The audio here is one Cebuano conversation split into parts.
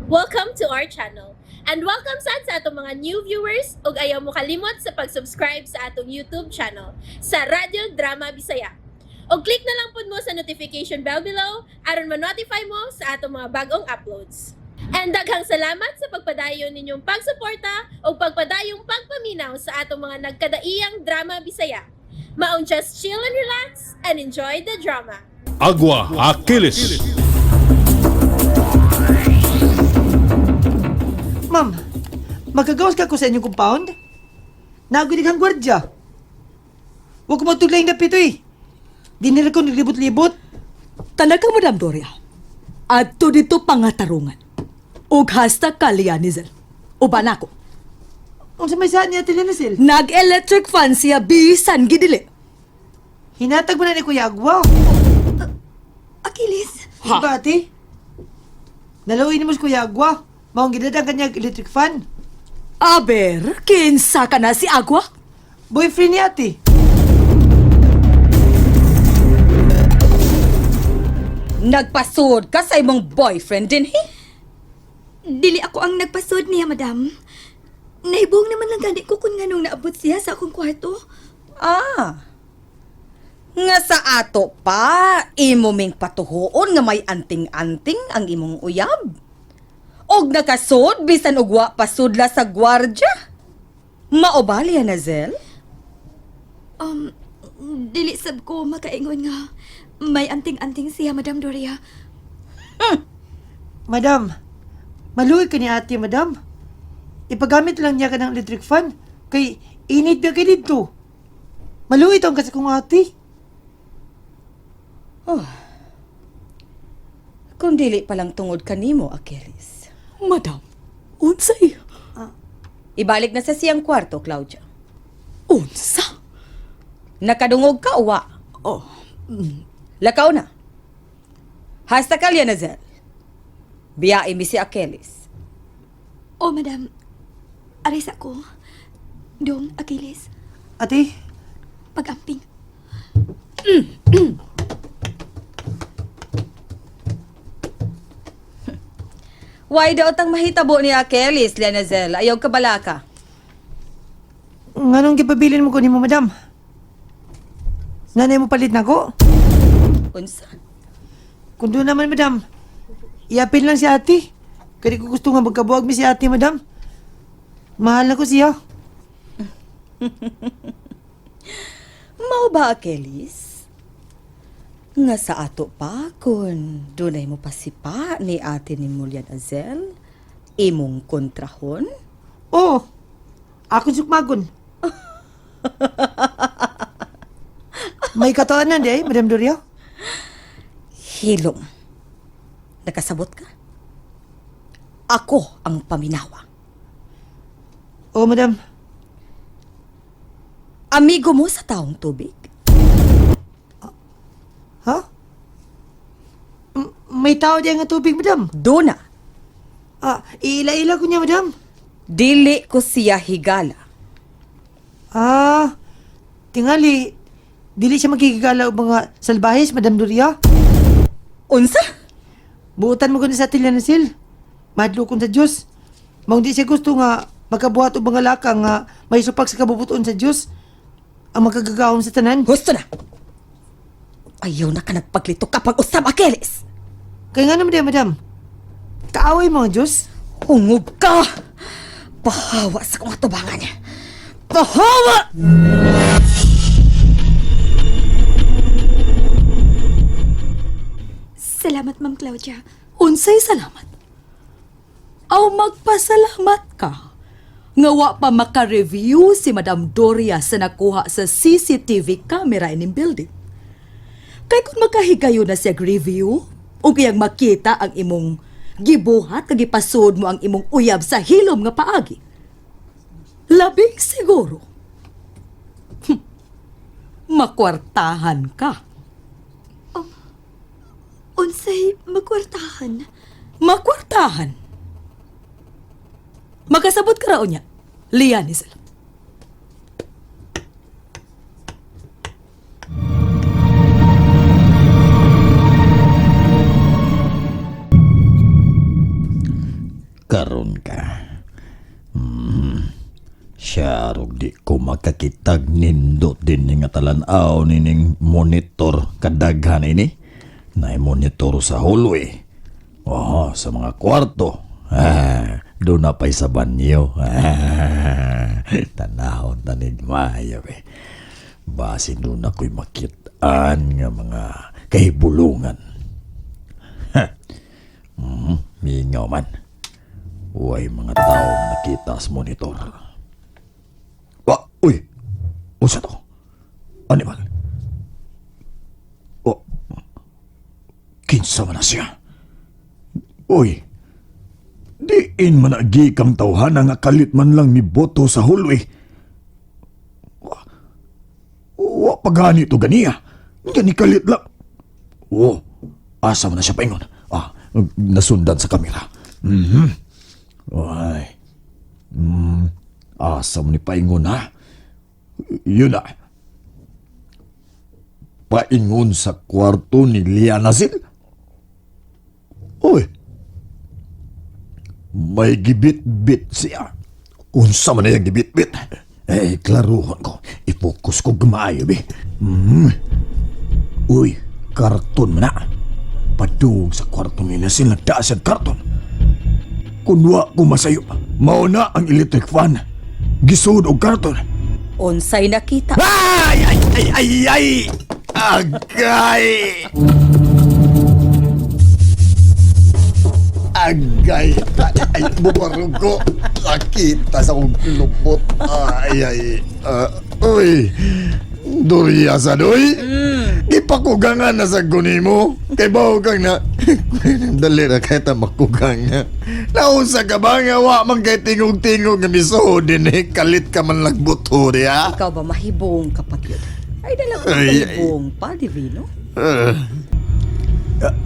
Welcome to our channel. And welcome sad sa atong mga new viewers ug ayaw mo kalimot sa pag-subscribe sa atong YouTube channel sa Radyo Drama Bisaya. Og click na lang pud mo sa notification bell below aron ma-notify mo sa atong mga bagong uploads. And daghang salamat sa pagpadayon ninyong pagsuporta ug pagpadayong pagpaminaw sa atong mga nagkadaiyang drama Bisaya. Maong just chill and relax and enjoy the drama. Agua Achilles. Ma'am, magkagawas ka ko sa inyong compound? Nagulig ang gwardya. Huwag ko matulay na pito eh. Di nila ko naglibot-libot. Talaga, Madam Doria. Adto dito pangatarungan. Ug hasta kalya ni Zel. Uban ako. Unsa may saan niya Ate Lenasil? Nag-electric fan siya bisan gidili. Hinatag mo na ni Kuya Agwa. Achilles, Ha? Diba, ate? Nalawin mo si Kuya Agwa. Maong gidad ang kanyang electric fan. Aber, kinsa ka na si Agwa? Boyfriend ni ate. Nagpasud ka sa imong boyfriend din, he? Dili ako ang nagpasod niya, madam. Nahibong naman lang gani ko kung nganong naabot siya sa akong kwarto. Ah. Nga sa ato pa, imo ming patuhoon nga may anting-anting ang imong uyab. Og nakasud bisan og wa pasudla sa gwardya. Mao ba na Zel? Um, dili sab ko makaingon nga may anting-anting siya, Madam Doria. Madam, maluwi ka ni ate, madam. Ipagamit lang niya ka ng electric fan. Kay init na kay dito. Maluwi itong kasi kong ate. Kung dili pa lang tungod kanimo, Achilles. Madam, unsay? Ibalik na sa siyang kwarto, Claudia. Unsa? Nakadungog ka uwa. Oh, Lakaw na. Hasta ka, Lianazel. Biyae mi si Achilles. Oh, madam. Aris ako. Dong, Achilles, Ate, pag-amping. Why daw tang mahitabo ni Achilles, Lianazel? Ayaw ka balaka. nganong gipabilin mo ko nimo, madam? Nanay mo palit na ko? Unsa? Kung doon naman, madam, iapin lang si ate. Kaya ko gusto nga magkabuag mi si ate, madam. Mahal na ko siya. Mao ba, Achilles? Nga sa ato pa, kun dunay mo pasipa ni ate ni Lianazel, imong kontrahon? Oo, ako sukmagon. May katoonan di ay, Madam Doria. Hilom. Nakasabot ka? Ako ang paminawa. Oo, madam. Amigo mo sa taong tubig? Ha? May tao diyan nga tubig, madam. Duna. Ah, iila-ila ko niya, madam. Dili ko siya higala. Ah, tingali, dili siya magkikigala og mga salbahis, Madam Doria. Unsa? Buotan mo gani sa Tilanasil. Madlukon sa Dios. Maong di siya gusto nga makabuhat og mga laka nga may supak sa kabubuton sa Dios. Ang makagagahom sa tanan. Gusto na. Ayaw na ka nagpaglito kapag usab, Achilles. Kaya nga naman di, madam. Kaaway mo ang Dios. Hungog ka! Pahawa sa kong atubangan. Pahawa! Salamat, Ma'am Claudia. Unsay salamat? Aw magpasalamat ka. Nga wa pa maka-review si Madam Doria sa nakuha sa CCTV camera ining building. Kay kung makahigayo na siya review, o kayang makita ang imong gibuhat kag gipasod mo ang imong uyab sa hilom nga paagi. Labing siguro. Makwartahan ka. Unsay magkwartahan. Makwartahan. Makasabot ka raw niya. Lian Isel. Karon ka. Siya rog di ko makakitag nindot din ni nga talan-aw nining monitor kadaghan ini. Nay monitor sa hallway. Oh, sa mga kwarto. Ah, doon na pa'y sa banyo. Ah, tanahon tanig maayo eh. Basin doon ako'y makitaan nga mga kahibulungan. Ha. Mingaw man. Uy, mga tao nakita sa monitor. Wa, uy! Unsa to? Animal. Oh. Kinsa man na siya? Uy! Diin man agi kang tawhana nga kalit man lang ni boto sa hallway. Wa, wa pa gani to ganiya. Gani kalit lang. Oh, asa man na siya paingon. Ah, nasundan sa kamera. Ay. Asa mo ni paingon ha? Yun na. Paingon sa kwarto ni Liana Sil? Uy. May gibit-bit siya. Unsa man na yung gibit-bit? Eh, klaruhon ko. I-focus ko gumaayo, be. Uy, karton man na. Padung sa kwarto ni Nasil, nagdaa siya karton. Kunwa ko masayo. Mao na ang electric fan. Gisud og karton. Unsay nakita? Ay, ay, ay, ay, ay! Agay! Agay! Ay, ay, bumarog ko. Sakita sa akong lupot. Ay, ay. Uy! Duriya sa doy. Gipakugangan na sa guni mo. Kay bawo kang na. Dali ra kahit na makugang nga. Nausa ka ba nga wa man kay tingog-tingog nga misuod din eh. Kalit ka man lang buto diya. Ikaw ba mahibong kapag yun? Ay, dala ko Ay, ay. mahibong pa, Divino. Ay,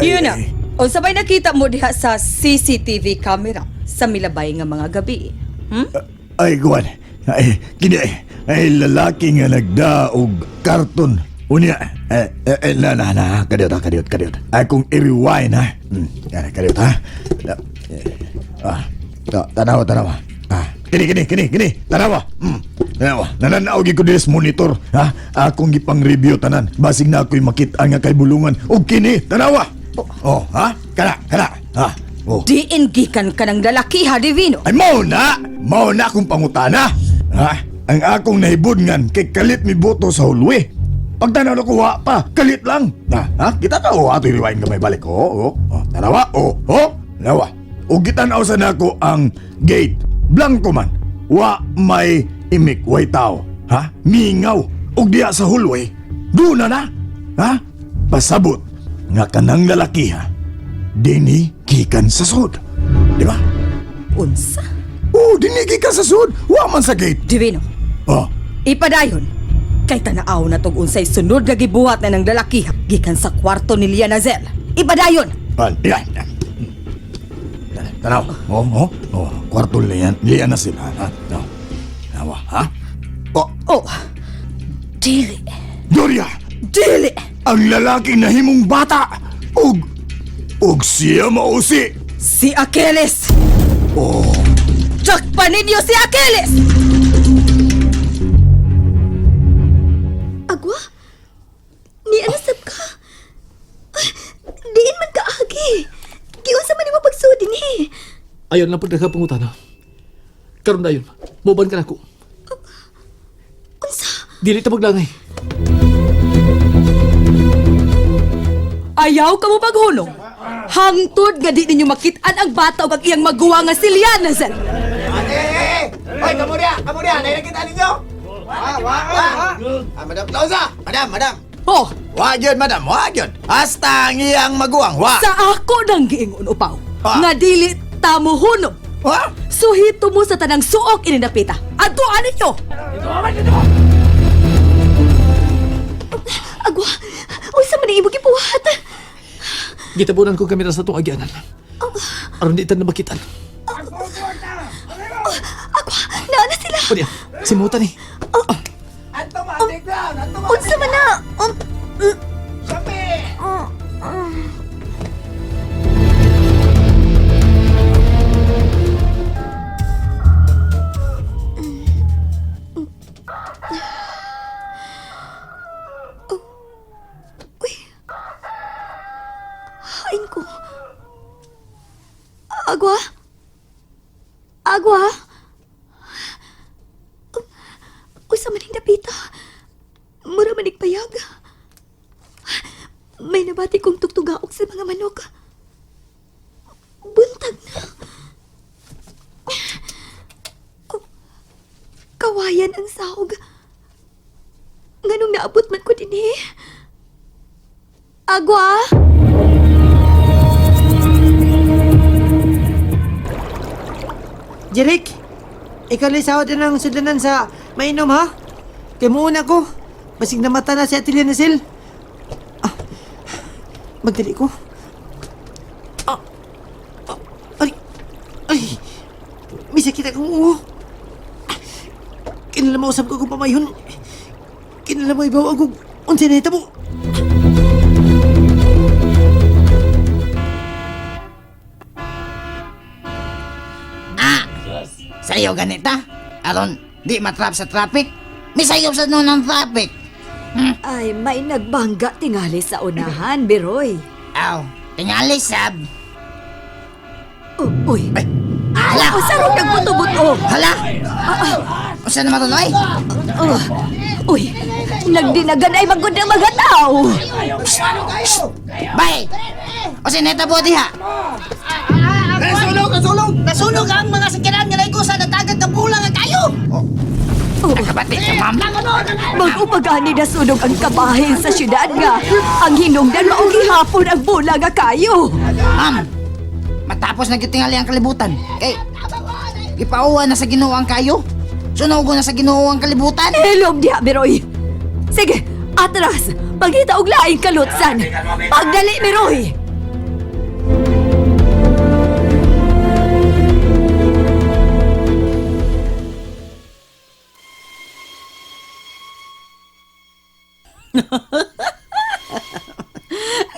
Yun na. ay. Unsa bay nakita mo diha sa CCTV camera sa milabay nga mga gabi? Hmm? Ay, kuwan. Ay, kini ay lalaki nga nagdaog karton. Unya, eh, eh, eh, na, na, na, kadiyot, ha, kadiyot, kadiyot. Ay, kung i-rewind, ha. Yan, kadiyot, ha. Na, eh, Ah, tanawa, tanawa. Ah, kini, kini, kini, kini, tanawa. Tanawa. Nananaw gyud ko diri sa monitor, ha. Akong gipang review tanan. Basig na ako'y makit-an nga kay bulungan. Og kini, tanawa. Oh, ha? Kana, kana. Ha? Oh. Diin gikan ka ng lalaki ha, Divino. Ay, mao na! Mao na akong pangutana! Ha? Ang akong nahibudngan kay kalit mi boto sa hulwi. Pagtanaw na ko, wa pa. Kalit lang. Na, ha? Kita ka, oh, ato rewind ka may balik. Oo, oh, oh. Tanawa, oh, oh. Tanawa. O gitanaw sa nako ang gate. Blanco man. Wa may imik, way tao. Ha? Mingaw. Og diya sa hulwi. Doon na na. Ha? Pasabot. Nga kanang lalaki ha. Dini gikan sa sud. Di ba? Unsa? Oh, dinigi ka sa sud. Wa man sa gate. Divino, Oh, ipadayon. Kay tanaaw na tog unsay sunod nga gibuhat na ng lalaki ha, gikan sa kwarto ni Liana Zel. Ipadayon. an, yan. Yan. Tanaw. Oh, oh, oh. Kwarto liyan. Liyan na sila. Ha? No. Nawa, ha? Oh, Oh. Dili. Doria! Dili. Ang lalaking nahimong bata! Og siya mausi! Si Achilles. Oh. Takpan ninyo si Achilles! Agwa? Ni anasab ka? Ay, diin man ka agi. Giunsa man nimo pagsud dinhi? Ayon lang pud nagkapangutana. Karon dayon, moban ka nako. Unsa? Dili ta maglangay. Ayaw ka mo paghunong. Hangtod nga di ninyo makit-an ang bata ug ang iyang maguwa nga si Liana Zel. Hoy, kamu dia, kamu dia. Naik kita ninyo. Wah, wah, wah. Ah, Madam Clausa, madam, madam. Oh, Wa gyud, madam, wa gyud. Hasta ang iyang maguwang, wa. sa ako nang giingon upaw. Ah. Nga dili ta mo hunong. Wa? Suhito mo sa tanang suok ininapita. Adtuan ninyo. Agwa, unsa man ang imong gibuhat? Gitabunan ko kamera sa atong agyanan. Aron di ta na makitan. Agwa, naa na sila. Unya, simutan ni. Unsa man na? Agwa? Agwa? Usa man ning dapita. Mura man payag. May nabati kong tugtugaok sa mga manok. Buntag na. Oh, kawayan ang sahog. Nganong naabot man ko dinhi? Agwa? Jeric, ikaw lang sahod na ng sudlanan sa mainom ha? Kay muuna ko. Basig na mata na si Ate Leonacil. Ah, magdali ko. Ah, ah, ay, ay, may sakit akong uho. Ah, Kinala mo usap ko kung pamayon. Kinala mo ibaw ako. Unsa na mo? Ah! Sayo ganita? Aron, di matrap sa traffic? Misayo sa noon ang traffic. Ay, may nagbangga tingali sa unahan, Biroy. Aw, tingali sab. Oh, uy. Hala! Oh, sarong nagbuto-buto. Hala! Usa naman to, oy? Oh, uy, nagdinagan ay magod ng mga tao. Bay! Usa neta po diha? Nasunog! Nasunog! Nasunog ang mga sakyanan nga naigo sa natagat ng bulang ang kayo! Oh. Nakabati ka, ma'am. Mag-umagani na sunog ang kabahin sa syudad nga. Ang hinungdan maong gihapon ang bula nga kayo. Ma'am, matapos na gyud tingali ang kalibutan. Kay, gipauwa na sa Ginoo ang kayo. Sunogo na sa Ginoo ang kalibutan. Hilom diha, Miroy. Sige, atras. Pagita og laing kalutsan. Pagdali, Miroy.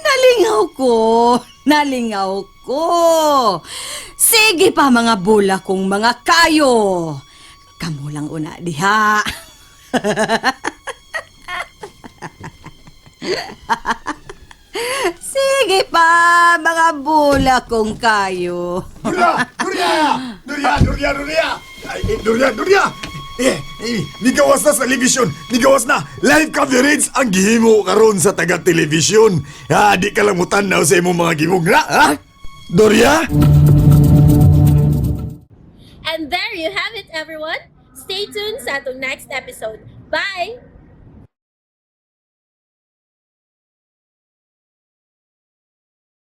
Nalingaw ko. Nalingaw ko. Sige pa mga bula kong mga kayo. Kamu lang una diha. Sige pa mga bula kong kayo. Nurya! Nurya! Nurya! Nurya! Nurya! Ay, eh, Nurya! Nurya! Eh, eh, nigawas na sa telebisyon! Nigawas na! Live coverage ang gihimo karon sa taga-telebisyon! Ha, di ka lang mutanaw sa imong mga gimugna, ha? Dorya? And there you have it, everyone. Stay tuned sa atong next episode. Bye!